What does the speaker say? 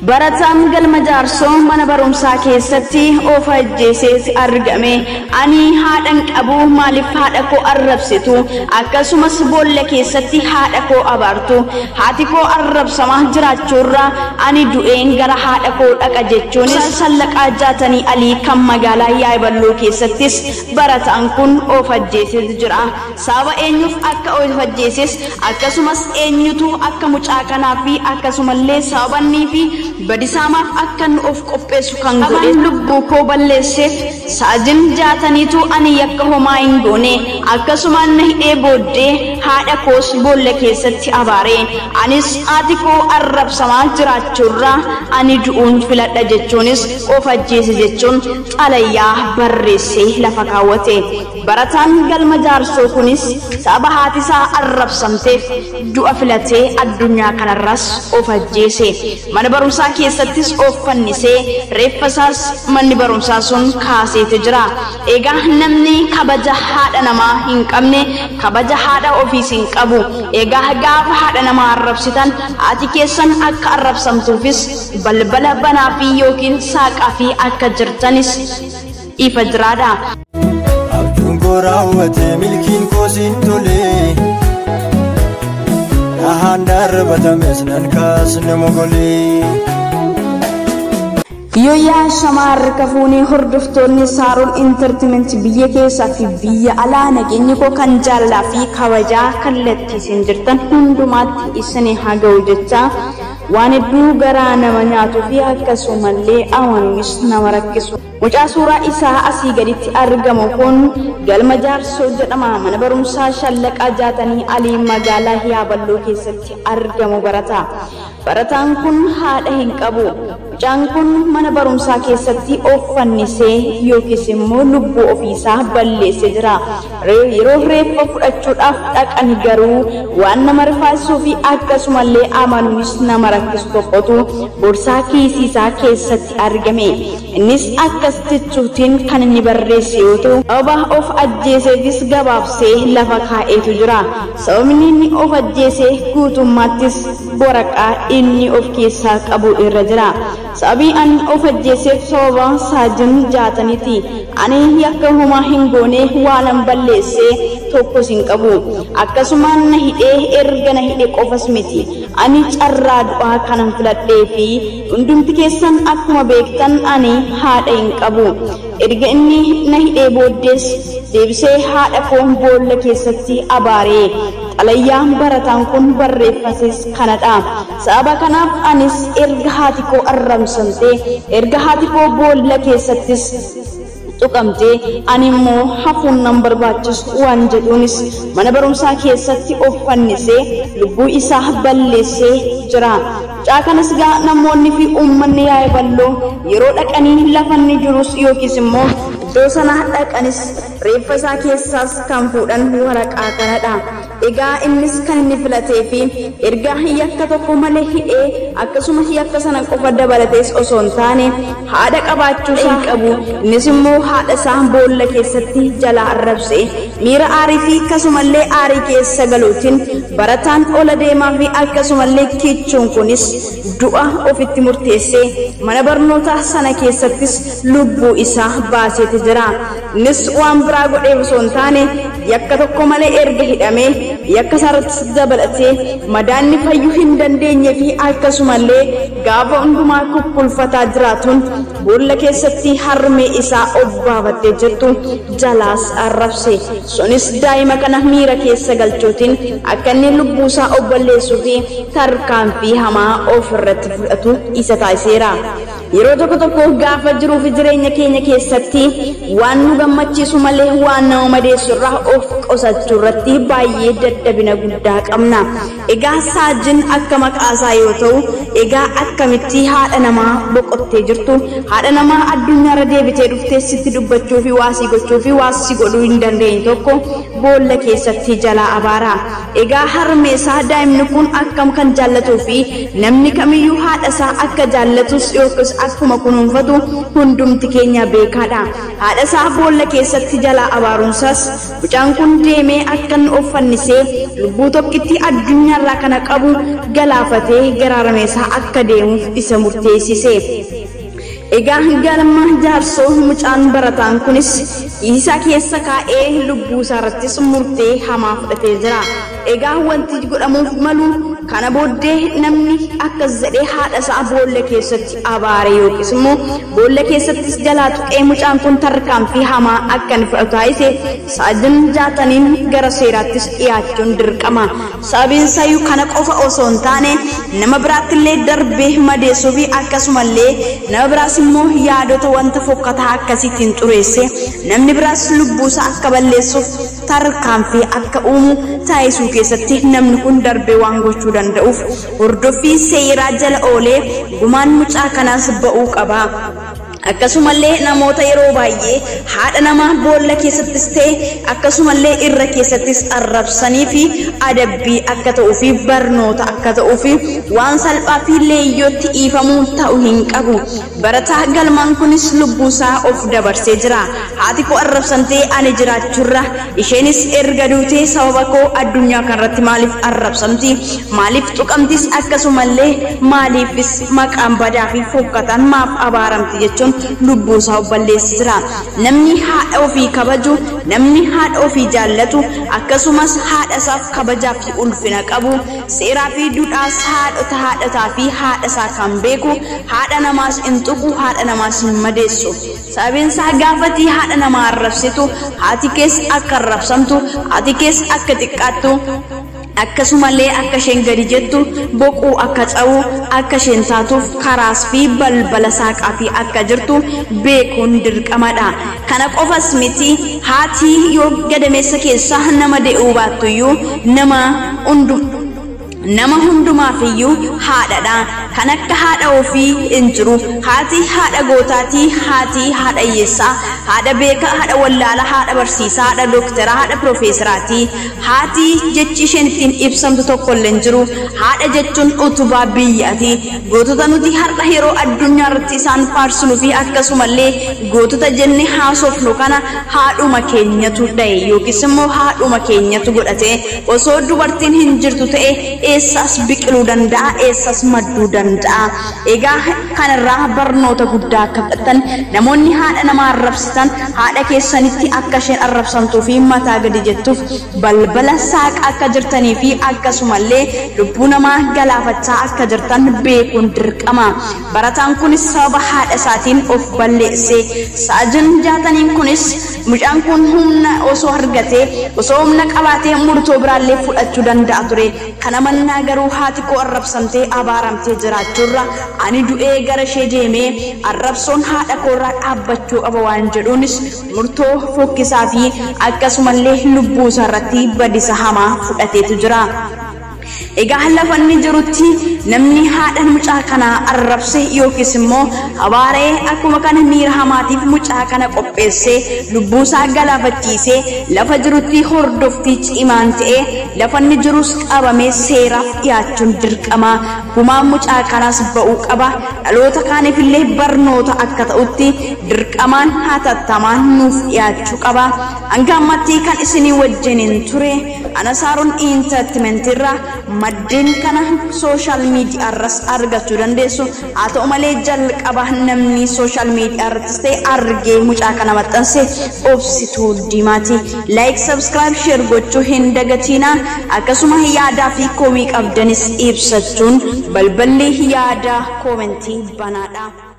Barataan Galma Jaarsoo mana barumsaa keessatti of ajjeesee argame. Ani haadhan qabu, maaliif haadha koo arrabsitu? Akkasumas boolla keessatti haadha koo abaartu. Haati koo arrabsamaa jiraachuurra ani du'een gara haadha koo dhaqa jechuunis Sallaqaa Jaatanii Alii kan magaalaa Yaayiballoo keessattis barataan kun of ajjeesee jira. Sababa eenyuuf akka of ajjeeses, akkasumas eenyutu akka mucaa kanaa fi akkasumallee sababannii fi badisaamaaf akka nu of qopheessu kan godhe lubbuu koo balleesseef Saajin Jaataniitu, ani yakka homaa hin goone, akkasumaan na hidhee booddee haadha koos boolla keessatti abaare, anis haati koo arrabsamaa jiraachuurraa ani du'uun filadha jechuunis of ajjeese jechuun xalayaa barreessee lafa kaawwate. Barataan Galma Jaarsoo kunis sababa haati isaa arrabsamteef du'a filatee addunyaa kanarras of ajjeese. Mana barumsaa keessattis of fannisee reeffa isaas manni barumsaa sun kaaseeti jira. Egaa namni kabaja haadha namaa hin qabne kabaja haadha ofiis hin qabu. Egaa gaafa haadha namaa arrabsitan haati keessan akka arrabsamtuufis balbala banaa fi yookiin saaqaa fi akka jirtanis ifa jiraadha. Abjuun koo raawwate, milkiin koo siin tole. Dhahaan darbatames nan kaasne mogolee. Yooyyaa shamaa harka fuunee, hordoftoonni Saaroon Entertainment biyya keessaa fi biyya alaa, nageenyi koo kan jaalalaa fi kabajaa kallattii isin jirtan hundumaatti isin haa ga'u jechaa, waan hedduu garaa nama nyaatuu fi akkasumallee amanuunis nama rakkisu. Mucaa suuraa isaa asii gaditti argamu kun Galma Jaarsoo jedhama. Mana barumsaa Shallaqaa Jaatanii Alii magaalaa Yaaballoo keessatti argamu barata. Barataan kun haadha hin qabu. Mucaan kun mana barumsaa keessatti of fannisee yookiis immoo lubbuu ofiisaa balleessee jira. Yeroo reeffa fudhachuudhaaf dhaqan garuu waan nama rifaasisuu fi akkasumallee amanuunis nama rakkisu tokkotu borsaa kiisii isaa keessatti argame. Innis akkas jechuutiin kan inni barreesse yoo ta'u, sababa of ajjeeseefis gabaabsee lafa kaa'eetu jira. Sababni inni of ajjeese guutummaattis waraqaa inni of keessaa qabu irra jira. Sababii ani of ajjeeseef sababa Saajin Jaataniiti. Ani yakka homaa hin goone, waanan balleessee tokkos hin qabu. Akkasumaan na hidhee, erga na hidhe qofas miti. Ani carraa du'aa kanan filadhee fi hundumti keessan akkuma beektan ani haadha hin qabu. Erga inni na hidhee booddees deebisee haadha koo boolla keessatti abaaree. Xalayyaan barataan kun barreeffates kanadha. Sababa kanaaf anis erga haati koo arrabsamtee, erga haati koo boolla keessattis tuqamtee, ani immoo hafuun nan barbaachisu waan jedhuunis mana barumsaa keessatti of fannisee lubbuu isaa balleessee jira. Mucaa kanas gaa namoonni fi uummanni Yaa'ee yeroo dhaqanii lafa inni jirus yookiis immoo iddoo sana dhaqanis reeffa isaa keessaas kan fuudhan waraqaa kanadha. Egaa innis kan inni filatee fi erga yakka tokko malee hidhee, akkasumas yakka sana qofa dabalatees osoo hin taane haadha qabaachuu isaa qabu. Innis immoo haadha isaa boolla keessatti jala arrabse. Miira aarii fi akkasumallee aarii keessa galuutiin barataan ola deemaa fi akkasumallee kichuun kunis du'a ofitti murteessee mana barnootaa sana keessattis lubbuu isaa baaseeti jira. Innis waan biraa godheef osoo hin taane yakka tokko malee erga hidhamee, yakka isaarratti dabalatee madaanni fayyuu hin dandeenye fi akkasumallee gaafa hundumaa kukkulfataa jiraatuun boolla keessatti harmee isaa obbaafattee jirtu jalaas arrabse. Sunis daa'ima kana miira keessa galchuutiin akka inni lubbuu isaa obballeessuu fi tarkaanfii hamaa of irratti fudhatu isa taasiseera. Yeroo tokko tokko gaafa jiruu fi jireenya keenya keessatti waan nu gammachiisu malee waan nama madeessu irraa of qusachuu irratti baay'ee dadhabina guddaa qabna. Egaa Saajin akka maqaasaa yoo ta'u, egaa akkamitti haadha namaa boqottee jirtu, haadha namaa addunyaarra deebitee dhuftee sitti dubbachuu fi waasii gochuu fi waasii godhuu hin dandeenye tokko boolla keessatti jalaa abaara? Egaa harmee isaa daa'imni kun akkam kan jaallatuu fi namni kamiyyuu haadha isaa akka jaallatus yookiis akkuma kunuunfatu hundumti keenya beekaadha. Haadha isaa boolla keessatti jalaa abaaruunsaas mucaan kun deemee akka inni of fannisee lubbuu tokkitti addunyaarraa kana qabu galaafatee garaarameessaa akka deemuuf isa murteessise. Egaa Galma Jaarsoo mucaan barataan kunis isaa keessa kaa'ee lubbuu isaarrattis murtee hamaa fudhatee jira. Egaa wanti godhamuuf malu kana booddee namni akkas jedhee haadha isaa boolla keessatti abaare yookiis immoo boolla keessattis jalaa tuqee mucaan kun tarkaanfii hamaa akka inni fudhatu taasise Saajin Jaataniin gara seeraattis dhiyaachuun dirqama. Sababiin isaayyuu kana qofa osoo hin taane nama biraattillee darbee madeessuu fi akkasumallee nama biraas immoo yaadota wanta fokkataa akkasiitiin xureesse namni biraas lubbuusaa akka balleessuuf tarkaanfii akka uumu taasisuu keessatti namni kun darbee waan gochuu danda'uuf hordoffii seeraa jala oolee gumaan mucaa kanaas ba'uu qaba. Akkasumallee namoota yeroo baay'ee haadha namaa boolla keessattis ta'e akkasumallee irra keessattis arrabsanii fi adabbii akka ta'uu fi barnoota akka ta'uu fi waan salphaa fi leeyyootti dhiifamuu ta'u hin qabu. Barataa Galmaan kunis lubbuusaa of dabarsee jira. Haati koo arrabsamtee ani jiraachuurra isheenis erga duutee sababa koo addunyaa kanarratti maaliif arrabsamti? Maaliif tuqamtis? Akkasumallee maaliifis maqaan badaa fi fokkataan maaf abaaramti jechuun lubbuusaa of balleessi jira. Namni haadha ofii kabaju, namni haadha ofii jaallatu, akkasumas haadha isaaf kabajaa fi ulfina qabu, seeraa fi duudhaas haadhota haadhataa fi haadha isaa kan beeku, haadha namaas hin tuqu, haadha namaas hin madeessu. Sababiin isaa gaafatii haadha namaa arrabsitu, haati kees akka arrabsamtu, haati kees akka xiqqaattu, akkasumallee akka isheen gadi jettu boquu akka cabu akka isheen taatuuf karaas fi balbala saaqaa fi akka jirtu beekuun dirqamadha. Kana qofas miti, haati yoo gadameessa keessa nama de'uu baattuyyuu nama hundumaafiyyuu haadhadha. Kan akka haadha ofii hin jiru. Haati haadha gootaatii, haati haadha hiyyeessaa, haadha beekaa, haadha wallaalaa, haadha barsiisaa, haadha dooktaraa, haadha piroofeesaraati. Haati jechi isheen ittiin ibsamtu tokkollee hin jiru. Haadha jechuun utubaa biyyaati. Gootota nuti har'a yeroo addunyaa irratti isaan faarsinuu fi akkasumallee gootota jennee haasofnu kana haadhuma keenyatu dha'e yookiis immoo haadhuma keenyatu godhate. Osoo dubartiin hin jirtu ta'e eessaas biqiluu danda'a, eessaas madduu danda'a. Egaa kanarraa barnoota guddaa akka fudhattan namoonni haadha namaa arrabsitan haadha keessanitti akka isheen arrabsamtuu fi mataa gadi jettuuf balbala saaqa akka jirtanii fi akkasumallee lubbuu namaa galaafachaa akka jirtan beekuun dirqama. Barataan kunis sababa haadha isaatiin of balleesse. Saajin Jaataniin kunis mucaan kun humna osoo argatee, osoo humna qabaatee murtoo biraallee fudhachuu danda'a ture. Kana mannaa garuu haati koo arrabsamtee abaaramtee jiraachuurra ani du'ee gara ishee deemee arrabsoon haadha koorraa dhaabbachuu qaba waan jedhuunis murtoo fokkisaa fi akkasumallee lubbuu isaarratti badisa hamaa fudhateetu jira. Egaa lafa inni jirutti namni haadha mucaa kanaa arrabse yookiis immoo abaaree akkuma kana miira hamaatiif mucaa kana qopheessee lubbuu isaa galaafachiisee lafa jirutti hordoftii cimaan ta'ee lafa inni jirus qabamee seeraaf dhiyaachuun dirqama. Gumaan mucaa kanaas ba'uu qaba. Dhaloota kaaniifillee barnoota akka ta'utti dirqamaan hatattamaan nuuf dhiyaachuu qaba. Hanga ammatti kan isinii wajjiniin ture ana Saaroon Intartimentirraa maddeen kana sooshaal miidiyaa irras argachuu dandeessu. Haa ta'u malee jalqaba namni sooshaal miidiyaa irrattis ta'e argee mucaa kana maxxanse Obsituu Diimaati. Like, subscribe, share gochuu hin dagatiinaa. Akkasuma yaadaa fi komii qabdanis ibsachuun balballi yaada koomentii banaadha.